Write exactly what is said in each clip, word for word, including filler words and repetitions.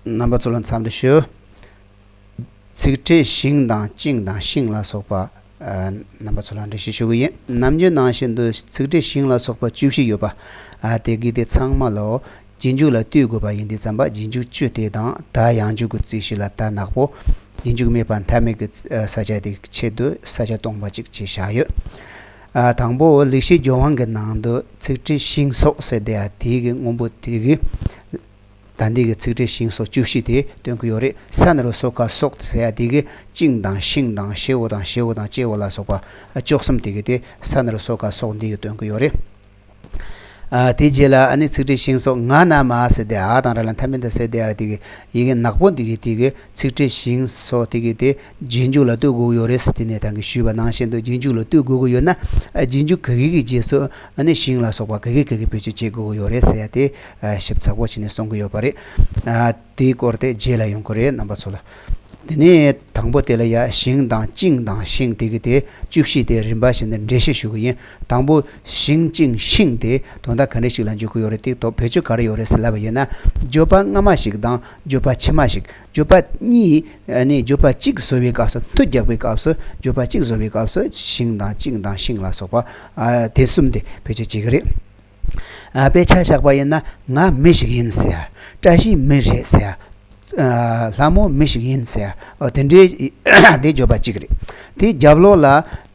རྣམ་པ་ཚོ་ལ་འཚམས་འདྲི་ཞུ། ཚིག་ཕྲད་ཞིང་དང་ཅིང་དང་ཤིང་ལ་སོགས་པ། ཨ། རྣམ་པ་ཚོ་ལ་འགྲེལ་བཤད་ཞུ་གི་ཡིན། ནམ་རྒྱུན་ནང་བཞིན་དུ་ཚིག་ཕྲད་ཞིང་ལ་སོགས་པ་བཅུ་བཞི་ཡོད་པ། ཨ། དེ་གི་དེ་ཚང་མ་ལོ། རྗེས་འཇུག་ལ་ལྟོས་དགོས་པ་ཡིན་དུས་ཙམ་པ། རྗེས་འཇུག་བཅུ་དེ་དང་ད་ཡང་འཇུག་གི་རྩིས་གཞི་ལ་ད་ནག་པོ། རྗེས་འཇུག་མེད་པ་མཐའ་མེད་ཀྱི་ས་ཆ་དེ་ཆེད་དུ་ས་ཆ་སྟོང་པ་གཅིག་བྱས་བཞག་ཡོད། ཨ། དང་པོ་ལེགས་བཤད་ལྗོན་དབང་གི་ནང་དུ་ཚིག་ཕྲད་ཞིང་སོགས་ཟེར་དེ། ཨ། དེ་གི་སྔོན་པོ་དེ་གི། ད་འདི་གི་ཚིག་ཕྲད་ཞིང་སོགས་བཅུ་བཞི་དེ་སྟོན་གྱི་ཡོད་རེད། ས་ན་རོ་སོ་ཀ་སོགས་ཟེར་ཡ་དེ་གི་ཅིང་དང་ཤིང་དང་ཞེའོ་དང་ཞེའོ་དང་ཅེའོ་ལ་སོགས་པ་བཅུ་གསུམ་དེ་གི་དེ་ས་ན་རོ་སོ་ཀ་སོགས་འདི་གི་སྟོན་གྱི་ཡོད་རེད། ཨ། དེ་རྗེས་ལ་ཨ་ནི་ཚིག་ཕྲད་ཞིང་སོགས་ང་ན་མ་ཟེར་དེ། འ་དང་ར་ལ་མཐའ་མེད་དུ་ཟེར་དེ། ཨ། དེ་གི་ཡི་གེ་ནག་པོ་འདི་གི་དེ་གི་ཚིག་ཕྲད་ཞིང་སོགས་དེ་གི་དེ་རྗེས་འཇུག་ལ་ལྟོས་དགོས་ཀྱི་ཡོད་རེད་ཟེར། དེ་ནས་ད་གིན་ཞུས་པ་ནང་བཞིན་དུ་རྗེས་འཇུག་ལ་ལྟོས་དགོས་ཀྱི་ཡོད་ན། ཨ། རྗེས་འཇུག་ག་གི་གི་རྗེས་སུ་ཨ་ནི་ཞིང་ལ་སོགས་པ་ག་གི་ག་གི་བེད་སྤྱོད་བྱེད་དགོས་ཀྱི་ཡོད་རེད་ཟེར་ཡ་དེ། ཨ། ཞིབ་ཚགས་པོ་བྱས་ནས་གསུང་གི་ཡོད་པ་རེད། ཨ། དེའི་སྐོར་དེ་རྗེས་ལ་ཡོང་གི་རེད། རྣམ་པ་ཚོ་ལ། དེ་ནས་དང་པོ་དེ་ལ་ཡ་ཞིང་དང་ཅིང་དང་ཤིང་དེ་གི་དེ་བཅུ་བཞི་དེ་རིམ་པ་བཞིན་དུ་འགྲེལ་བཤད་ཞུ་གི་ཡིན། དང་པོ་ཞིང་ཅིང་ཤིང་དེ་དོན་དག་ག་འདྲ་ཞིག་ལ་འཇུག་གི་ཡོད་རེད། དེ་ཐོག་བེད་སྤྱོད་ག་རེ་ཡོད་རེད་ཟེར་ལབ་པ་ཡིན་ན། བརྗོད་པ་སྔ་མ་ཞིག་དང་བརྗོད་པ་ཕྱི་མ་ཞིག་བརྗོད་པ་གཉིས། ཨ་ནི་བརྗོད་པ་གཅིག་བཟོ་བའི་སྐབས་སུ། མཐུ་རྒྱག་པའི་སྐབས་སུ་བརྗོད་པ་གཅིག་བཟོ་བའི་སྐབས་སུ་ཞིང་དང་ཅིང་དང་ཤིང་ལ་སོགས་པ། ཨ། དེ་གསུམ་དེ་བེད་སྤྱོད་བྱེད་ཀྱི་རེད། ཨ། དཔེ་ཆ་བཞག་པ་ཡིན་ན། ང་མི་ཞིག་ཡིན་ཟེར་ཡ། བཀྲ་ཤིས་མི་རེད་ཟེར་ཡ། ཨ། ལྷ་མོ་མི་ཞིག་ཡིན་ཟེར་ཡ། ཨོ། དེ་འདྲའི་དེ་བརྗོད་པ་གཅིག་རེད། དེའི་རྒྱབ་ལོགས་ལ་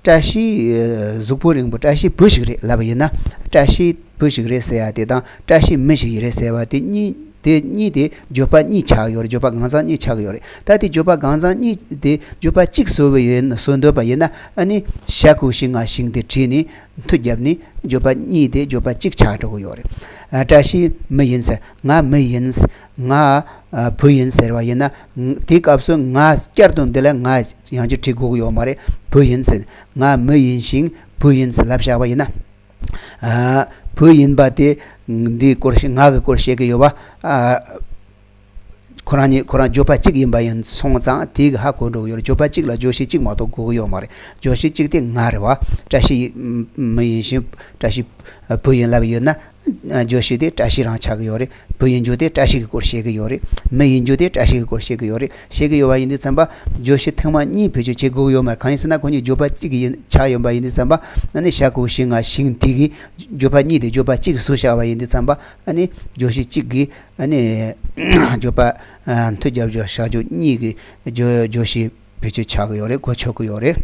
བཀྲ་ཤིས། ཨ། གཟུགས་པོ་རིང་པོ། བཀྲ་ཤིས་བུ་ཞིག་རེད་ལབ་པ་ཡིན་ན། བཀྲ་ཤིས་བུ་ཞིག་རེད་ཟེར་ཡ་དེ་དང་བཀྲ་ཤིས་མི་ཞིག་རེད་ཟེར་བ་དེ་གཉིས། དེ་གཉིས་དེ་བརྗོད་པ་གཉིས་ཆགས་ཡོད་རེད། བརྗོད་པ་གང་ཟག་གཉིས་ཆགས་ཡོད་རེད། ད་དེ་བརྗོད་པ་གང་ཟག་གཉིས་དེ་བརྗོད་པ་གཅིག་བཟོ་བའི་ཡིན། བཟོ་འདོད་པ་ཡིན་ན། ཨ་ནི་ཞ་གི་གུ་ཞི་ང་ཞིང་དེ་བྲིས་ནས་མཐུ་བརྒྱབ་ནས་བརྗོད་པ་གཉིས་དེ་བརྗོད་པ་གཅིག་ཆགས་འགྲོ་གི་ཡོད་རེད། ཨ། བཀྲ་ཤིས་མི་ཡིན་ཟེར། ང་མི་ཡིན། ང་ཨ་བུ་ཡིན་ཟེར་བ་ཡིན་ན། དེའི་སྐབས་སུ་ང་བསྐྱར་དུ་འདི་ལ་ང་ཡང་བསྐྱར་བྲི་དགོས་ཀྱི་ཡོད་མ་རེད། བུ་ཡིན་ཟེར། ང་མི་ཡིན་ཞིང་བུ་ཡིན་ཟེར་ལབ་བཞག་པ་ཡིན་ན། ཨ། བུ་ཡིན་པ་དེ་འདིའི་སྐོར་ཞིག་ང་གི་སྐོར་བཤད་ཀྱི་ཡོད་པ། ཨ། ཁོ་རང་གཉིས། ཁོ་རང་བརྗོད་པ་གཅིག་ཡིན་པ་ཡིན་སོང་ཙང་དེ་གི་ཧ་གོ་འགྲོ་གི་ཡོད་རེད། བརྗོད་པ་གཅིག་ལ་བརྗོད་གཞི་གཅིག་མ་གཏོགས་དགོས་ཀྱི་ཡོད་མ་རེད། བརྗོད་གཞི་གཅིག་དེ་ང་རེད་བ། བཀྲ་ཤིས་མི་ཡིན་ཞིང་བཀྲ་ཤིས་བུ་ཡིན་ལབ་ཡོད་ན། བརྗོད་གཞི་དེ་བཀྲ་ཤིས་རང་ཆགས་ཀྱི་ཡོད་རེད། བུ་ཡིན་རྒྱུ་དེ་བཀྲ་ཤིས་ཀྱི་སྐོར་བཤད་ཀྱི་ཡོད་རེད། མི་ཡིན་རྒྱུ་དེ་བཀྲ་ཤིས་ཀྱི་སྐོར་བཤད་ཀྱི་ཡོད་རེད། བཤད་ཀྱི་ཡོད་པ་ཡིན་དུས་ཙམ་པ། བརྗོད་གཞི་ཐེངས་མ་གཉིས་བེད་སྤྱོད་བྱེད་དགོས་ཀྱི་ཡོད་མ་རེད། གང་ཡིན་ཟེར་ན་ཁོ་གཉིས་བརྗོད་པ་གཅིག་ཡིན་ཆགས་ཡོད་པ་ཡིན་དུས་ཙམ་པ། ཨ་ནི་ཞ་གི་གུ་ཞི་ང་ཞིང་དེ་གི་བརྗོད་པ་གཉིས་དེ་བརྗོད་པ་གཅིག་བཟོས་བཞག་པ་ཡིན་དུས་ཙམ་པ། ཨ་ནི་བརྗོད་གཞི་གཅིག་གི། ཨ་ནི་བརྗོད་པ། ཨ། མཐུ་རྒྱབ་བརྗོད་བཞག་རྒྱུ་གཉིས་ཀྱི་བརྗོད་བརྗོད་གཞི་བེད་སྤྱོད་ཆགས་ཀྱི་ཡོད་རེད། གོ་ཆོད་ཀྱི་ཡོད་རེད།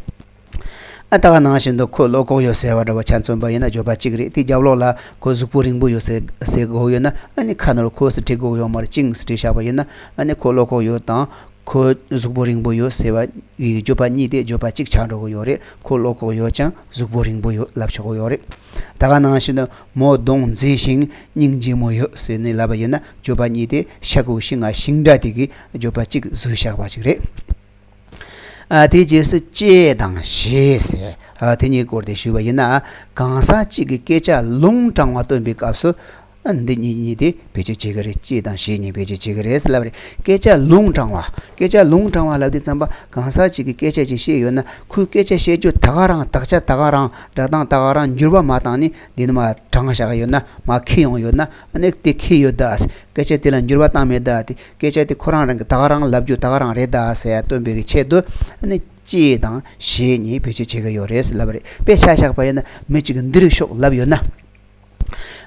ཨ། ད་ག་ནང་བཞིན་དུ་ཁོ་བློ་ཁོག་ཡོད་ཟེར་བ་འདྲ་བ་ཆ་མཚོན་པ་ཡིན་ན་བརྗོད་པ་གཅིག་རེད། དེ་རྒྱབ་ལོགས་ལ་ཁོ་གཟུགས་པོ་རིང་པོ་ཡོད་ཟེར་ཟེར་དགོས་ཡོད་ན། ཨ་ནི་ཁ་ནོར་ཁོ་ཟེར་བྲི་དགོས་ཡོད་མ་རེད། ཅིང་ཟེར་བྲིས་བཞག་པ་ཡིན་ན། ཨ་ནི་ཁོ་བློ་ཁོག་ཡོད་དང་ཁོ་གཟུགས་པོ་རིང་པོ་ཡོད་ཟེར་བ་ཡི་བརྗོད་པ་གཉིས་དེ་བརྗོད་པ་གཅིག་ཆགས་འགྲོ་གི་ཡོད་རེད། ཁོ་བློ་ཁོག་ཡོད་ཅིང་གཟུགས་པོ་རིང་པོ་ཡོད་ལབ་ཆོག་གི་ཡོད་རེད། ད་ག་ནང་བཞིན་དུ་མོ་གདོང་མཛེས་ཤིང་སྙིང་རྗེ་མོ་ཡོད་ཟེར་ནས་ལབ་པ་ཡིན་ན། བརྗོད་པ་གཉིས་དེ་ཞ་གི་གུ་ཞི་ང་ཞིང་སྒྲ་དེ་གི་བརྗོད་པ་གཅིག་བཟོས་བཞག་པ་ཞིག་རེད། ཨ། དེའི་རྗེས་སུ་ཅེས་དང་ཞེས་ཟེར། ཨ། དེ་གཉིས་སྐོར་དེ་ཞུས་པ་ཡིན་ན། གང་ཟག་གཅིག་གི་སྐད་ཆ་ལུང་དྲང་བ་སྟོན་པའི་སྐབས་སུ། ཨ། འདི་གཉིས་གཉིས་དེ་བེད་སྤྱོད་བྱེད་ཀྱི་རེད། ཅེས་དང་ཞེས་གཉིས་བེད་སྤྱོད་བྱེད་ཀྱི་རེད་ཟེར་ལབ་རེད། སྐད་ཆ་ལུང་དྲང་བ། སྐད་ཆ་ལུང་དྲང་བ་ལབ་དུས་ཙམ་པ། གང་ཟག་གཅིག་གིས་སྐད་ཆ་ཅིག་བཤད་ཡོད་ན། ཁོས་སྐད་ཆ་བཤད་རྒྱུ་ད་ག་རང་། དག་ཆ་ད་ག་རང་། སྒྲ་གདངས་ད་ག་རང་། འགྱུར་བ་མ་བཏང་ནས་འདི་ནི་མ་དྲངས་བཞག་ཡོད་ན། མ་འཁྱེར་ཡོང་ཡོད་ན། ཨ་ནི་དེ་འཁྱེར་ཡོད་ད། སྐད་ཆ་དེ་ལ་འགྱུར་བ་བཏང་མེད་ད། དེ་སྐད་ཆ་དེ་ཁོ་རང་རང་གི་ད་ག་རང་ལབ་རྒྱུ་ད་ག་རང་རེད་ད་ཟེར་ཡ་སྟོན་པའི་གི་ཆེད་དུ། ཨ་ནི་ཅེས་དང་ཞེས་གཉིས་བེད་སྤྱོད་བྱེད་ཀྱི་ཡོད་རེད་ཟེར་ལབ་པ་རེད། དཔེ་ཆ་བཞག་པ་ཡིན་ན། མི་གཅིག་གིས་འདི་རུ་ཤོག་ལབ་ཡོད་ན།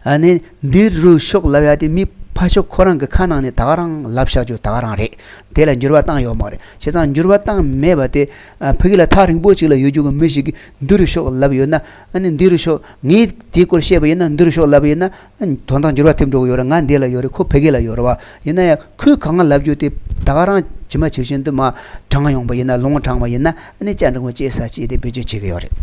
ཨ་ནི་འདི་རུ་ཤོག་ལབ་ཡ་དེ་མི་ཕར་ཕྱོགས་ཁོ་རང་གི་ཁ་ནང་ནས་ད་ག་རང་ལབ་བཞག་རྒྱུ་ད་ག་རང་རེད། དེ་ལ་འགྱུར་བ་བཏང་ཡོད་མ་རེད། བྱས་ཙང་འགྱུར་བ་བཏང་མེད་པ་དེ། ཨ། ཕ་གི་ལ་ཐག་རིང་པོ་ཅིག་ལ་ཡོད་རྒྱུ་གི་མི་ཞིག་གིས་འདི་རུ་ཤོག་ལབ་ཡོད་ན། ཨ་ནི་འདི་རུ་ཤོག་ངས་དེའི་སྐོར་བཤད་པ་ཡིན་ན། འདི་རུ་ཤོག་ལབ་ཡོད་ན། ཨ་ནི་དོན་དག་འགྱུར་བ་ཐེབས་འགྲོ་གི་ཡོད་རེད། ང་འདི་ལ་ཡོད་རེད། ཁོ་ཕ་གི་ལ་ཡོད་རེད་བ། ཡིན་ན་ཡང་ཁོས་གང་ལབ་རྒྱུ་དེ་ད་ག་རང་ཇི་མ་ཇི་བཞིན་དུ་མ་དྲངས་ཡོང་པ་ཡིན་ན། ལུང་དྲངས་པ་ཡིན་ན། ཨ་ནི་སྤྱང་འགྲོ་མོ་ཅེས་ཟེར་ཅེས་དེ་བེད་སྤྱོད་བྱེད་ཀྱི་ཡོད་རེད།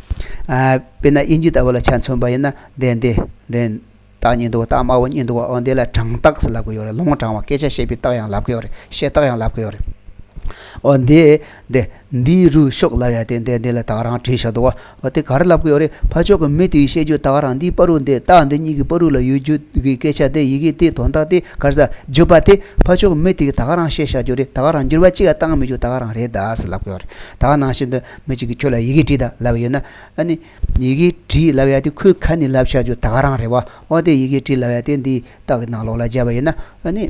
ཨ། དཔེར་ན་དབྱིན་ཇི་ལྟ་བུ་ལ་ཆ་མཚོན་པ་ཡིན་ན། འདི་འདི་འདི། རྟགས་རྙེད་འདུག་རྟགས་དམར་པོ་རྙེད་འདུག་འོ་འདི་ལ་དྲངས་རྟགས་ཟེར་ལབ་ཀྱི་ཡོད་རེད། ལུང་དྲངས་པ། སྐད་ཆ་བཤད་པའི་རྟགས་ཡང་ལབ་ཀྱི་ཡོད་རེད། བཤད་རྟགས་ཡང་ལབ་ཀྱི་ཡོད་རེད། འོ་འདི་འདི་ འདིའི་རུ་ཤོག་ལབ་ཡ་དེ་འདི་འདི་ལ་ད་ག་རང་བྲིས་བཞག་འདུག་བ། འོ་དེ་ག་རེ་ལབ་གི་ཡོད་རེད། ཕར་ཕྱོགས་ཀྱི་མི་དེས་བཤད་རྒྱུ་ད་ག་རང་འདིའི་པ་རུ་འདི་རྟགས་འདི་གཉིས་ཀྱི་པ་རུ་ལ་ཡོད་རྒྱུ་གི་སྐད་ཆ་དེ་ཡི་གེ་དེ་དོན་དག་དེ་ག་རེ་ཟ་བརྗོད་པ་དེ་ཕར་ཕྱོགས་ཀྱི་མི་དེ་གིས་ད་ག་རང་བཤད་བཞག་རྒྱུ་རེད། ད་ག་རང་འགྱུར་བ་གཅིག་ཡང་བཏང་མི་རྒྱུ་ད་ག་རང་རེད་ད་ཟེར་ལབ་གི་ཡོད་རེད། ད་ག་ནང་བཞིན་དུ་མི་གཅིག་གིས་ཁྱོད་ལ་ཡི་གེ་བྲིས་དང་ལབ་ཡོད་ན། ཨ་ནི་ཡི་གེ་བྲིས་ལབ་ཡ་དེ་ཁོའི་ཁ་ནས་ལབ་བཞག་རྒྱུ་ད་ག་རང་རེད་བ། འོ་དེ་ཡི་གེ་བྲིས་ལབ་ཡ་དེ་འདི་རྟགས་ཀྱི་ནང་ལོགས་ལ་བརྒྱབ་པ་ཡིན་ན། ཨ་ནི་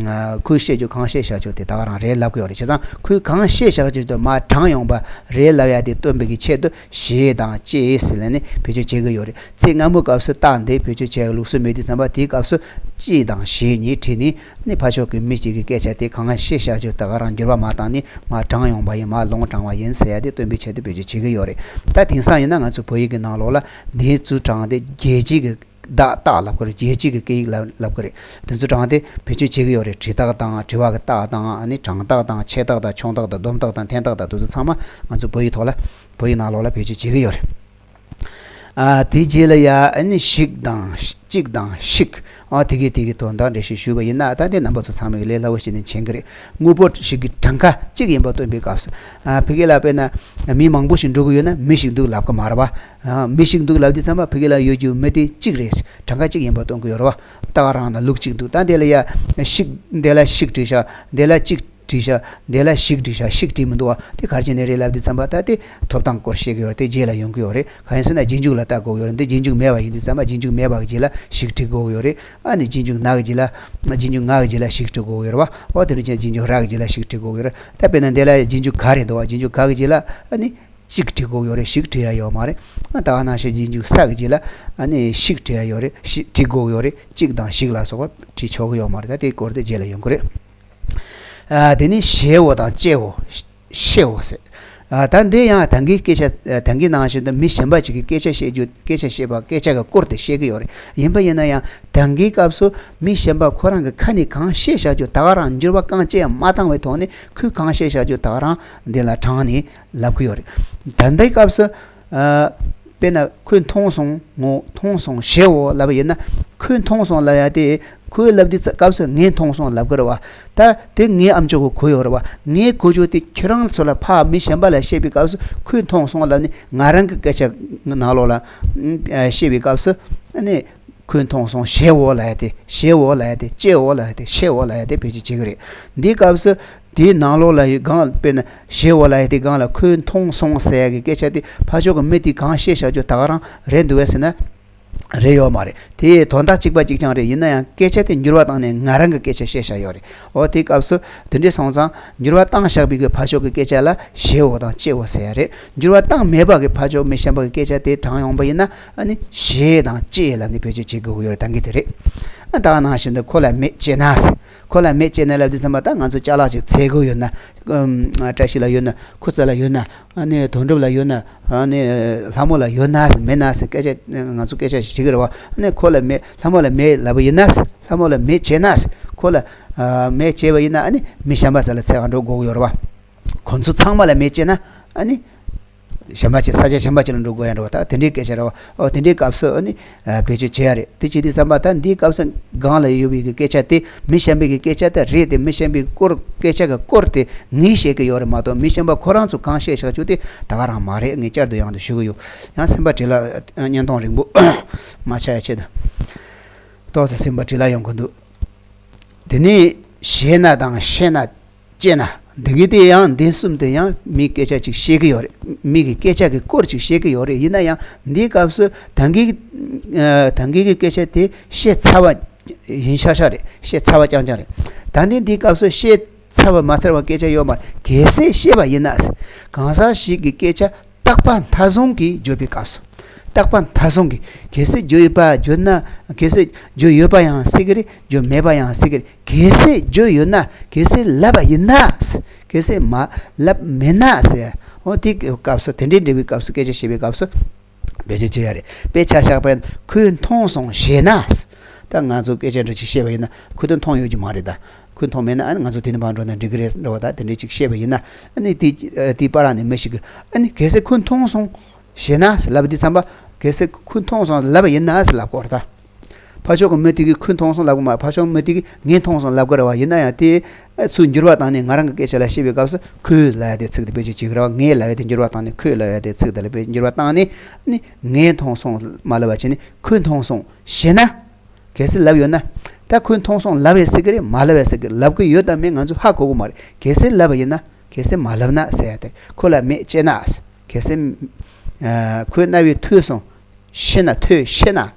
ཨ་ཁོས་བཤད་རྒྱུ་གང་བཤད་བཞག་རྒྱུ་དེ་ད་ག་རང་རེད་ལབ་གི་ཡོད་རེད། བྱས་ཙང་ཁོས་གང་བཤད་བཞག་རྒྱུ་དེ་མར་དྲངས་ཡོང་པ་རེད་ལབ་ཡ་དེ་སྟོན་པའི་གི་ཆེད་དུ་ཞེས་དང་ཅེས་ཟེར་ལབ་ནས་བེད་སྤྱོད་བྱེད་གི་ཡོད་རེད། ཚིག་སྔ་མོའི་སྐབས་སུ་རྟགས་འདི་བེད་སྤྱོད་བྱེད་ཡ་ལུགས་སྲོལ་མེད་དུས་ཙམ་པ་དེའི་སྐབས་སུ་ཅེས་དང་ཞེས་གཉིས་བྲིས་ནས་ནི་ཕར་ཕྱོགས་ཀྱི་མི་གཅིག་གི་སྐད་ཆ་དེ་གང་བཤད་བཞག་རྒྱུ་ད་ག་རང་འགྱུར་བ་མ་བཏང་ནས་མར་དྲངས་ཡོང་པ་ཡིན། མར་ལུང་དྲངས་པ་ཡིན་ཟེར་ཡ་དེ་སྟོན་པའི་ཆེད་དུ་བེད་སྤྱོད་བྱེད་གི་ཡོད་རེད། ད་དེང་སང་ཡིན་ན་ང་ཚོ་བོད་ཡིག་གི་ནང་ལོགས་ལ་འདིའི་ཚུལ་དྲངས་ཏེ་རྒྱལ་སྤྱི་གི་བརྡ་རྟགས་ལབ་ཀྱི་རེད། རྒྱལ་སྤྱི་གི་སྐད་ཡིག་ལབ་ལབ་ཀྱི་རེད། དེ་ཚོ་དྲངས་ཏེ་བེད་སྤྱོད་བྱེད་ཀྱི་ཡོད་རེད། བྲིས་རྟགས་དང་དྲི་བ་གི་རྟགས་དང་། ཨ་ནི་དྲང་རྟགས་དང་ཆད་རྟགས་དང་ཆུང་རྟགས་དང་སྡོམ་རྟགས་དང་འཐེན་རྟགས་དང་དེ་ཚོ་ཚང་མ་ང་ཚོ་བོད་ཡིག་ཐོག་ལ་བོད་ཡིག་ནང་ལོགས་ལ་བེད་སྤྱོད་བྱེད་ཀྱི་ཡོད་རེད། ཨ་དེའི་རྗེས་ལ་ཡ་ཨ་ནི་ཞིག་དང་གཅིག་དང་ཤིག་ཨ་དེ་གའི་དེ་གའི་དོན་དག་འགྲེལ་བཤད་ཞུས་པ་ཡིན་ན། ད་དེ་རྣམ་པ་ཚོ་ཚང་མས་ལས་སླ་བོ་བྱས་ནས་མཁྱེན་གྱི་རེད། དངོས་པོ་ཞིག་གི་གྲངས་ཀ་གཅིག་ཡིན་པ་སྟོན་པའི་སྐབས་སུ། ཨ་ཕ་གི་ལ་དཔེར་ན་མི་མང་པོ་ཞིག་འགྲོ་གི་ཡོད་ན་མི་ཞིག་འདུག་ལབ་ཀྱི་མ་རེད་པ། ཨ་མི་ཞིག་འདུག་ལབ་དུས་ཙམ་པ་ཕ་གི་ལ་ཡོད་རྒྱུ་མི་དེ་གཅིག་རེད། གྲངས་ཀ་གཅིག་ཡིན་པ་སྟོན་གི་ཡོད་རེད་པ། ད་ག་རང་ན་ལུག་གཅིག་འདུག་ད་འདི་ལ་ཡ་ཤིག་འདི་ལ་ཤིག་བྲིས་ཤག་འདི་ལ་གཅིག་བྲིས་ཤག་འདི་ལ་ཞིག་བྲིས་ཤག་ཤིག་བྲིས་མི་འདུག་བ། དེ་ག་རེ་བྱས་ནས་རེད་ལབ་དུས་ཙམ་པ་ད་དེ་ཐོབ་ཐང་སྐོར་བཤད་གི་ཡོད་རེད། དེ་རྗེས་ལ་ཡོང་གི་ཡོད་རེད། གང་ཡིན་ཟེར་ན་རྗེས་འཇུག་ལ་ལྟ་དགོས་ཀྱི་ཡོད་རེད། འདི་རྗེས་འཇུག་མེད་པ་ཡིན་དུས་ཙམ་པ་རྗེས་འཇུག་མེད་པ་གི་རྗེས་ལ་ཞིག་བྲིས་དགོས་ཀྱི་ཡོད་རེད། ཨ་ནི་རྗེས་འཇུག་ན་གི་རྗེས་ལ་རྗེས་འཇུག་ང་གི་རྗེས་ལ་ཞིག་བྲིས་དགོས་ཀྱི་ཡོད་རེད་པ། འོ་དེ་འདྲ་བྱས་རྗེས་འཇུག་ར་གི་རྗེས་ལ་ཞིག་བྲིས་དགོས་ཀྱི་ཡོད་རེད། ད་དཔེར་ན་འདི་ལ་རྗེས་འཇུག་ག་རེད་འདུག་བ། རྗེས་འཇུག་ག་གི་རྗེས་ལ་ཨ་ནི་གཅིག་བྲིས་དགོས་ཀྱི་ཡོད་རེད། ཞིག་བྲིས་ཡ་ཡོད་མ་རེད། ཨ་ད་ག་ནང་བཞིན་རྗེས་འཇུག་ས་གི་རྗེས་ལ་ཨ་ནི་ཤིག་བྲིས་ཡ་ཡོད་རེད། ཤིག་བྲིས་དགོས་ཀྱི་ཡོད་རེད། གཅིག་དང་ཞིག་ལ་སོགས་པ་བྲིས་ཆོག་གི་ཡོད་མ་རེད། ད་དེའི་སྐོར་དེ་རྗེས་ལ་ཡོང་གི་རེད། ཨ་དེ་ནི་ཞེའོ་དང་ཅེའོ། ཤེའོ་ཟེར། ཨ་ད་འདི་ཡང་ད་གིན་སྐད་ཆ་ད་གིན་ནང་བཞིན་དུ་མི་གཞན་པ་ཅིག་གིས་སྐད་ཆ་བཤད་རྒྱུ། སྐད་ཆ་བཤད་པ་སྐད་ཆ་གི་སྐོར་དེ་བཤད་ཀྱི་ཡོད་རེད། ཡིན་པ་ཡིན་ན་ཡང་ད་གིན་སྐབས་སུ་མི་གཞན་པ་ཁོ་རང་གི་ཁ་ནས་གང་བཤད་བཞག་རྒྱུ་ད་ག་རང་འགྱུར་བ་གང་ཅི་ཡང་མ་བཏང་བའི་ཐོག་ནས་ཁོས་གང་བཤད་བཞག་རྒྱུ་ད་ག་རང་འདི་ལ་དྲངས་ནས་ལབ་ཀྱི་ཡོད་རེད། ད་ལྟའི་སྐབས་སུ། ཨ་དཔེར་ན་ཁོས་མཐོང་སོང་། ངོ་མཐོང་སོང་ཞེའོ་ལབ་པ་ཡིན་ན། ཁོས་མཐོང་སོང་ལབ་ཡ་དེ་ཁོས་ལབ་དུས་སྐབས་སུ་ངས་མཐོང་སོང་ལབ་ཀྱི་རེད་བ། ད་དེ་ངའི་ཨམ་ཅོག་གིས་གོ་ཡོད་རེད་བ། ངས་གོ་རྒྱུ་དེ་ཁྱེད་རང་ཚོ་ལ་ཕར་མི་གཞན་པ་ལ་བཤད་པའི་སྐབས་སུ་ཁོས་མཐོང་སོང་ལབ་ནས་ང་རང་གི་སྐད་ཆ་ནང་ལོགས་ལ་ཨ་བཤད་པའི་སྐབས་སུ་ཨ་ནི། ཁོས་མཐོང་སོང་ཞེའོ་ལབ་ཡ་དེ། ཞེའོ་ལབ་ཡ་དེ། ཅེའོ་ལབ་ཡ་དེ། ཤེའོ་ལབ་ཡ་དེ་བེད་སྤྱོད་བྱེད་ཀྱི་རེད། འདིའི་སྐབས་སུ་དེའི་ནང་ལོགས་ལ་ཡི་སྒང་དཔེར་ན་ཞེའོ་ལབ་ཡ་དེའི་སྒང་ལ་ཁོས་མཐོང་སོང་ཟེར་ཡ་གི་སྐད་ཆ་དེ་ཕར་ཕྱོགས་ཀྱི་མི་དེས་གང་བཤད་བཞག་རྒྱུ་ད་ག་རང་རེད་འདུག་བས་ཟེར་ན། རེད་ཡོད་མ་རེད། དེ་དོན་དག་གཅིག་པ་གཅིག་རྐྱང་རེད། ཡིན་ན་ཡང་སྐད་ཆ་དེ་འགྱུར་བ་བཏང་ནས་ང་རང་གི་སྐད་ཆ་བཤད་བཞག་ཡོད་རེད། འོ་དེའི་སྐབས་སུ་དེ་འདྲས་སོང་ཙང་འགྱུར་བ་བཏང་བཞག་པའི་གི་ཕར་ཕྱོགས་ཀྱི་སྐད་ཆ་ལ་ཞེའོ་དང་ཅེའོ་ཟེར་ཡ་རེད། འགྱུར་བ་བཏང་མེད་པ་གི་ཕར་ཕྱོགས་མི་གཞན་པ་གི་སྐད་ཆ་དེ་དྲངས་ཡོང་པ་ཡིན་ན། ཨ་ནི་ཞེས་དང་ཅེས་ལབ་ནས་བེད་སྤྱོད་བྱེད་དགོས་ཀྱི་ཡོད་རེད། ད་གིན་དེ་རེད། ཨ་ད་ག་ནང་བཞིན་དུ་ཁོ་ལ་མེད་ཅེ་ན་ཟེར། ཁོ་ལ་མེད་ཅེ་ན་ལབ་དུས་ཙམ་པ་ད་ང་ཚོ་ཅ་ལག་ཅིག་འཚོལ་དགོས་ཡོད་ན། ཨམ་བཀྲ་ཤིས་ལ་ཡོད་ན། ཁུ་ཚ་ལ་ཡོད་ན། ཨ་ནི་དོན་གྲུབ་ལ་ཡོད་ན། ཨ་ནི་ལྷ་མོ་ལ་ཡོད་ན་ཟེར། མེད་ན་ཟེར་སྐད་ཆ་ང་ཚོ་སྐད་ཆ་ཞིག་བྱེད་ཀྱི་རེད་བ། ཨ་ནི་ཁོ་ལ་མེད། ལྷ་མོ་ལ་མེད་ལབ་པ་ཡིན་ན་ཟེར། ལྷ་མོ་ལ་མེད་བྱས་ན་ཟེར། ཁོ་ལ་ཨ་མེད་བྱས་པ་ཡིན་ན་ཨ་ནི་མི་གཞན་པ་ཚོ་ལ་འཚོལ་ག་འགྲོ་དགོས་ཀྱི་ཡོད་རེད་བ། ཁོ་ཚོ་ཚང་མ་ལ་མེད་བྱས་ན་ཨ་ནི། གཞན་པ་ཅིག་ས་ཆ་གཞན་པ་ཅིག་ལ་འགྲོ་དགོས་ཡ་འགྲོ་བ། ད་དེ་འདྲའི་སྐད་ཆ་རེད་བ། ཨོ་དེ་འདྲའི་སྐབས་སུ་ཨ་ནི་ཨ་བེད་སྤྱོད་བྱེད་ཡ་རེད། དེ་བྱེད་དུས་ཙམ་པ་ད་འདིའི་སྐབས་སུ་སྒང་ལ་ཡོད་པའི་གི་སྐད་ཆ་དེ་མི་གཞན་པའི་གི་སྐད་ཆ་དེ་རེད་དེ། མི་གཞན་པའི་སྐོར་སྐད་ཆ་གི་སྐོར་དེ་ངས་བཤད་ཀྱི་ཡོད་རེད་མ་གཏོགས་མི་གཞན་པ་ཁོ་རང་ཚོ་གང་བཤད་བཞག་རྒྱུ་དེ་ད་ག་རང་མ་རེད། ངས་བསྐྱར་དུ་ཡང་དུ་ཞུ་གི་ཡོད། ཡང་སེམས་པ་བྲེལ་ལ་བརྙན་ཐུང་རིང་པོ་མ་ཆགས་ཡ་ཆེད་དུ་ཏོག་ཙམ་སེམས་པ་བྲེལ་ལ་ཡོང་གི་འདུག་དེ་ནས་ཞེ་ན་དང་ཤེ་ན། ཅེ་ན། འདི་གི་དེ་ཡང་འདི་གསུམ་དེ་ཡང་མིའི་སྐད་ཆ་ཅིག་བཤད་ཀྱི་ཡོད་རེད། མི་གི་སྐད་ཆ་གི་སྐོར་ཅིག་བཤད་ཀྱི་ཡོད་རེད། ཡིན་ན་ཡང་འདིའི་སྐབས་སུ་ད་གིན་ཨ་ད་གིན་གི་སྐད་ཆ་དེ་བཤད་ཚར་བ་ཡིན་ཤག་ཤག་རེད། བཤད་ཚར་བ་རྐྱང་རྐྱང་རེད། ད་འདི་འདིའི་སྐབས་སུ་བཤད་ཚར་བ་མ་ཚར་བ་སྐད་ཆ་ཡོད་མ་རེད། གལ་སྲིད་བཤད་པ་ཡིན་ན། གང་ཟག་ཞིག་གི་སྐད་ཆ་རྟག་པ་མཐའ་བཟུང་གིས་བརྗོད་པའི་སྐབས་སུ། རྟག་པ་མཐའ་བཟུང་གིས། གལ་སྲིད་བརྗོད་ཡོད་པ་བརྗོད་ན། གལ་སྲིད་བརྗོད་ཡོད་པ་ཡང་སྲིད་ཀྱི་རེད། བརྗོད་མེད་པ་ཡང་སྲིད་ཀྱི་རེད། གལ་སྲིད་བརྗོད་ཡོད་ན། གལ་སྲིད་ལབ་པ་ཡིན་ན། གལ་སྲིད་མ་ལབ་མེད་ན་ཟེར། འོ་དེའི་སྐབས་སུ་དེ་འདྲའི་འབྲེལ་བའི་སྐབས་སུ་སྐད་ཆ་བཤད་པའི་སྐབས་སུ་བེད་སྤྱོད་བྱེད་ཡ་རེད། དཔེ་ཆ་བཞག་པ་ཡིན་ན་ཁོས་མཐོང་སོང་ཞེ་ན། ད་ང་ཚོ་སྐད་ཆ་འདྲ་ཅིག་བཤད་པ་ཡིན་ན་ཁོས་ད་མཐོང་ཡོད་ཀྱི་མ་རེད་ད། ཁོས་མཐོང་མེད་ན་ཨ་ནི་ང་ཚོ་དེ་ནས་ཕར་འགྲོ་ན་འགྲིག་གི་རེད་འདྲ་བ། ད་དེ་འདྲ་ཅིག་བཤད་པ་ཡིན་ན་ཨ་ནི་དེ་དེའི་བར་ནས་མི་ཞིག་གིས་ཨ་ནི་གལ་སྲིད་ཁོས་མཐོང་སོང་ཞེ་ན་ལབ་དུས་ཙམ་པ། གལ་སྲིད་ཁོས་མཐོང་སོང་ལབ་པ་ཡིན་ན་ཟེར་ལབ་དགོས་རེད་ད། ཕར་ཕྱོགས་ཀྱི་མི་དེ་གིས་ཁོས་མཐོང་སོང་ལབ་དགོས་མ། ཕར་ཕྱོགས་མི་དེ་གིས་ངས་མཐོང་སོང་ལབ་དགོས་རེད་བ། ཡིན་ན་ཡང་དེ་ ཚུར་འགྱུར་བ་བཏང་ནས་ང་རང་གི་སྐད་ཆ་ལ་བཤད་པའི་སྐབས་སུ་ཁོས་ལབ་ཡ་དེ་ཚིག་དེ་བེད་སྤྱོད་བྱེད་ཀྱི་རེད་བ། ངས་ལབ་ཡ་དེ་འགྱུར་བ་བཏང་ནས་ཁོས་ལབ་ཡ་དེ་ཚིག་དེ་ལ་བེད་འགྱུར་བ་བཏང་ནས་ནི་ངས་མཐོང་སོང་མ་ལབ་པ་བྱས་ནས་ཁོས་མཐོང་སོང་ཞེ་ན། གལ་སྲིད་ལབ་ཡོད་ན། ད་ཁོས་མཐོང་སོང་ལབ་ཡ་ཟེར་གི་རེད་མ་ལབ་ཡ་ཟེར་གི་རེད། ལབ་གི་ཡོད་དམ་མེད་ང་ཚོ་ཧ་གོ་གི་མ་རེད། གལ་སྲིད་ལབ་པ་ཡིན་ན། གལ་སྲིད་མ་ལབ་ན་ཟེར་ཡ་དེ་ཁོ་ལ་མེད་ཅེ་ན། གལ་སྲིད་ཨ་ཁོས་རྣ་བས་ཐོས་སོང་ཤེ་ན། ཐོས་ཤེ་ན།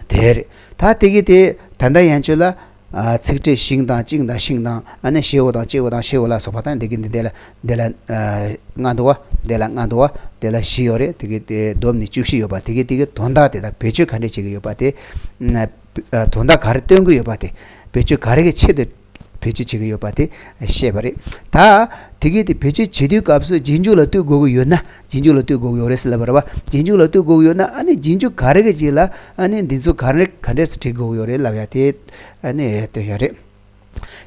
དེ་རེད། ད་དེ་གི་དེ་ད་ལྟ་ཡན་ཆོད་ལ་ཨ་ཚིག་ཕྲད་ཤིང་དང་ཅིང་དང་ཤིང་དང་ཨ་ནི་ཞེའོ་དང་ཅེའོ་དང་ཤེའོ་ལ་སོགས་པ་དང་དེ་གི་འདི་དེ་ལ་དེ་ལ་ཨ་ལྔ་འདུག་བ། དེ་ལ་ལྔ་འདུག་བ། དེ་ལ་བཞི་ཡོད་རེད། དེ་གི་དེ་བསྡོམས་ནས་བཅུ་བཞི་ཡོད་པ། དེ་གི་དེ་གི་དོན་དག་དེ་དག་བེད་སྤྱོད་ག་འདྲས་བྱེད་ཀྱི་ཡོད་པ་དེ། ཨ་དོན་དག་ག་རེ་སྟོན་གྱི་ཡོད་པ་དེ། བེད་སྤྱོད་ག་རེ་གི་ཆེད་དུ་བེད་སྤྱོད་བྱེད་ཀྱི་ཡོད་པ་དེ་བཤད་པ་རེད། ད་དེ་གི་དེ་བེད་སྤྱོད་བྱེད་དུས་སྐབས་སུ་རྗེས་འཇུག་ལ་ལྟོས་དགོས་ཀྱི་ཡོད་ན། རྗེས་འཇུག་ལ་ལྟོས་དགོས་ཀྱི་ཡོད་རེད་ཟེར་ལབ་པ་རེད་བ། རྗེས་འཇུག་ལ་ལྟོས་དགོས་ཀྱི་ཡོད་ན་ཨ་ནི་རྗེས་འཇུག་ག་རེ་གི་རྗེས་ལ་ཨ་ནི་འདི་ཚོ་ག་རེ་ག་འདྲས་སེ་བྲིས་དགོས་ཀྱི་ཡོད་རེད་ལབ་ཡ་དེ་ཨ་ནི་སྟོན་ཡ་རེད།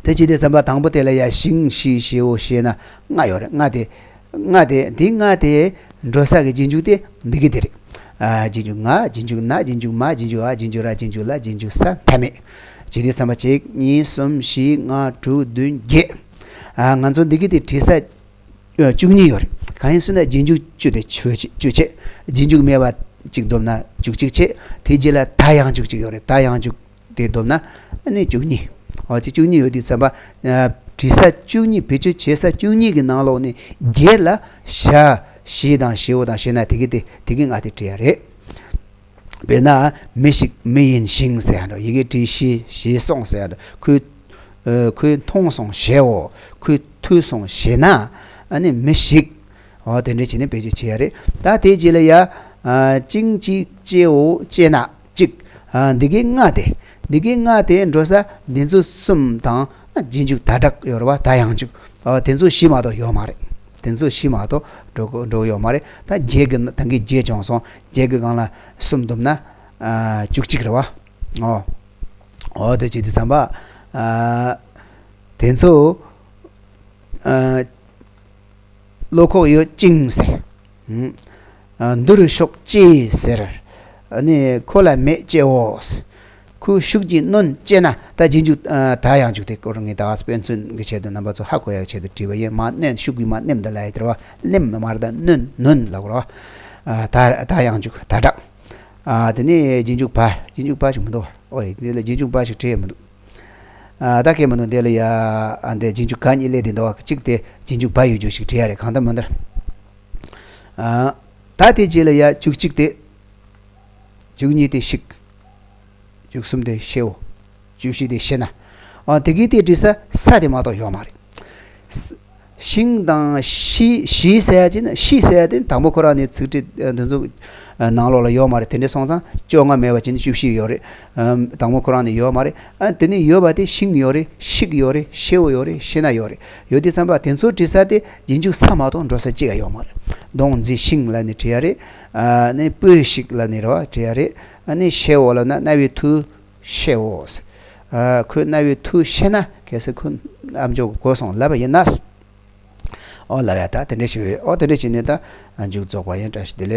དེ་བྱེད་དུས་ཙམ་པ་དང་པོ་དེ་ལ་ཡ་ཤིང་ཞེ་ཞེའོ་ཞེ་ན་ལྔ་ཡོད་རེད། ལྔ་དེ་ལྔ་དེ་འདི་ལྔ་དེ་འགྲོ་ས་གི་རྗེས་འཇུག་དེ་འདི་གི་དེ་རེད། ཨ་རྗེས་འཇུག་ང་། རྗེས་འཇུག་ན། རྗེས་འཇུག་མ། རྗེས་འཇུག་ཨ། རྗེས་འཇུག་ར། རྗེས་འཇུག་ལ། རྗེས་འཇུག་ས། མཐའ་མེད། བྱེད་དུས་ཙམ་པ་གཅིག་གཉིས་གསུམ་བཞི་ལྔ་དྲུག་བདུན་བརྒྱད། ཨ་ང་ཚོ་འདི་གི་དེ་བྲིས་ས་བཅུ་གཉིས་ཡོད་རེད། གང་ཡིན་ཟེར་ན་རྗེས་འཇུག་བཅུ་དེ་བཅུ་བཅུ་བྱས། རྗེས་འཇུག་མེད་པ་གཅིག་བསྡོམས་ན་བཅུ་གཅིག་བྱས། དེ་རྗེས་ལ་ད་ཡང་བཅུ་གཅིག་ཡོད་རེད། ད་ཡང་བཅུ། དེ་བསྡོམས་ན་ཨ་ནི་བཅུ་གཉིས། འོ་དེ་བཅུ་གཉིས་ཡོད་དུས་ཙམ་པ། ཨ་བྲིས་ས་བཅུ་གཉིས། བེད་སྤྱོད་བྱེད་ས་བཅུ་གཉིས་ཀྱི་ནང་ལོགས་ནས་བརྒྱད་ལ་ཞ་ཞེ་དང་ཞེའོ་དང་ཞེ་ན་དེ་གི་དེ་དེ་གི་ལྔ་དེ་བྲིས་ཡ་རེད། དཔེར་ན་མི་ཞིག་མི་ཡིན་ཞིང་ཟེར་ཡ་འདྲ། ཡི་གེ་བྲིས་ཞེ་ཞེ་སོང་ཟེར་ཡ་འདྲ། ཁོས་ཨ་ཁོས་མཐོང་སོང་ཞེའོ། ཁོས་ཐོས་སོང་ཞེ་ན་ཨ་ནི་མི་ཞིག། འོ་དེ་འདྲ་བྱས་ནས་བེད་སྤྱོད་བྱེད་ཡ་རེད། ད་དེ་རྗེས་ལ་ཡ་ཨ་ཅིང་ཅིག་ཅེའོ་ཅེ་ན། གཅིག་ཨ་འདི་གའི་ལྔ་དེ། འདི་གའི་ལྔ་དེ་འགྲོ་ས་འདི་ཚོ་གསུམ་དང་ཨ་རྗེས་འཇུག་ད་དྲག་ཡོད་རེད་བ། ད་ཡང་འཇུག་ཨ་དེ་ཚོ་བཞི་མ་གཏོགས་ཡོད་མ་རེད། དེ་ཚོ་བཞི་མ་གཏོགས་འགྲོ་འགྲོ་ཡོད་མ་རེད། ད་བརྒྱད་ཀྱི་ད་གིན་བརྒྱད་བྱུང་སོང་། བརྒྱད་ཀྱི་སྒང་ལ་གསུམ་བསྡོམས་ན་ཨ་བཅུ་གཅིག་རེད་བ། ཨོ། ཨོ་དེ་བྱེད་དུས་ཙམ་པ་ཨ་དེ་ཚོ་ཨ་བློ་ཁོག་ཡོད་ཅིང་ཟེར། ཨ་འདུ་རུ་ཤོག་ཅེས་ཟེར། ཨ་ནི་ཁོ་ལ་མེད་ཅེའོ། ཁོའི་ཤུགས་ཀྱིས་གནོན་ཅེ་ན། ད་རྗེས་འཇུག་ཨ་ད་ཡང་འཇུག་དེ་སྐོར་ངས་ད་དཔེ་མཚོན་གྱི་ཆེད་དུ་རྣམ་པ་ཚོ་ཧ་གོ་ཡག་ཆེད་དུ་བྲིས་པ་ཡིན། མ་གནོན། ཤུགས་ཀྱིས་མ་གནོན་ད་ལབ་ཡ་དེ་རེད་བ། གནོན་མ་རེད། ད་གནོན་གནོན་ལབ་དགོས་རེད་བ། ཨ་ད་ད་ཡང་འཇུག་ད་དྲག་ཨ་དེ་ནས་རྗེས་འཇུག་བ། རྗེས་འཇུག་བ་ཞིག་མི་འདུག་ཨོ་ཡ་དེ་ལ་རྗེས་འཇུག་བ་ཞིག་བྲིས་ཡ་མི་འདུག་ཨ་ད་གས་མི་འདུག་དེ་ལ་ཡ་ཨ་འདི་རྗེས་འཇུག་ག་གཉིས་སླེབས་དེ་འདུག་གཅིག་དེ་རྗེས་འཇུག་བ་ཡོད་རྒྱུ་ཞིག་བྲིས་ཡ་རེད། གང་ལྟར་མི་འདུག་ཨ་ད་དེ་རྗེས་ལ་ཡ་བཅུ་གཅིག་དེ། བཅུ་གཉིས་དེ་ཤིག་བཅུ་གསུམ་དེ་ཤེའོ། བཅུ་བཞི་དེ་ཤེ་ན། ཨ་དེ་གི་དེ་བྲིས་ས་ས་དེ་མ་གཏོགས་ཡོད་མ་རེད། ཤིང་དང་ཤི་ཤི་ཟེར་ཡ་ཅི་ན། ཤི་ཟེར་ཡ་དེ་དང་པོ་ཁོ་རང་ནས་ཚིག་ཕྲད་འདི་ཚོ་ནང་ལོགས་ལ་ཡོད་མ་རེད། དེ་འདྲ་སོང་ཙང་བཅོ་ལྔ་མེད་པ་ཅི་ན་བཅུ་བཞི་ཡོད་རེད། དང་པོ་ཁོ་རང་ནས་ཡོད་མ་རེད། ཨ་དེ་ནས་ཡོད་པ་དེ་ཤིང་ཡོད་རེད། ཤིག་ཡོད་རེད། ཤེའོ་ཡོད་རེད། ཤེ་ན་ཡོད་རེད། ཡོད་དུས་ཙམ་པ་དེ་ཚོ་བྲིས་ས་དེ་རྗེས་འཇུག་ས་མ་གཏོགས་འགྲོ་ས་གཅིག་ཡང་ཡོད་མ་རེད། གདོང་མཛེས་ཤིང་ལབ་ནས་བྲིས་ཡ་རེད། ཨ་ནི་སྤོས་ཤིག་ལབ་ནས་རེད་བ། བྲིས་ཡ་རེད། ཨ་ནི་ཤེའོ་ལབ་ན་རྣ་བའི་མཐུ་ཤེའོ། ཨ་ཁོས་རྣ་བའི་མཐུ་ཤེ་ན་གལ་སྲིད་ཁོས་ཨ་མཆོག་གོ་སོང་ལབ་པ་ཡིན་ན། ཨོ་ལབ་ཡ་ད་དེ་འདྲ་ཞིག་རེད། ཨོ་དེ་འདྲ་བྱས་ནས་ད་མཇུག་རྫོགས་པ་ཡིན། བཀྲ་ཤིས་བདེ་ལེགས།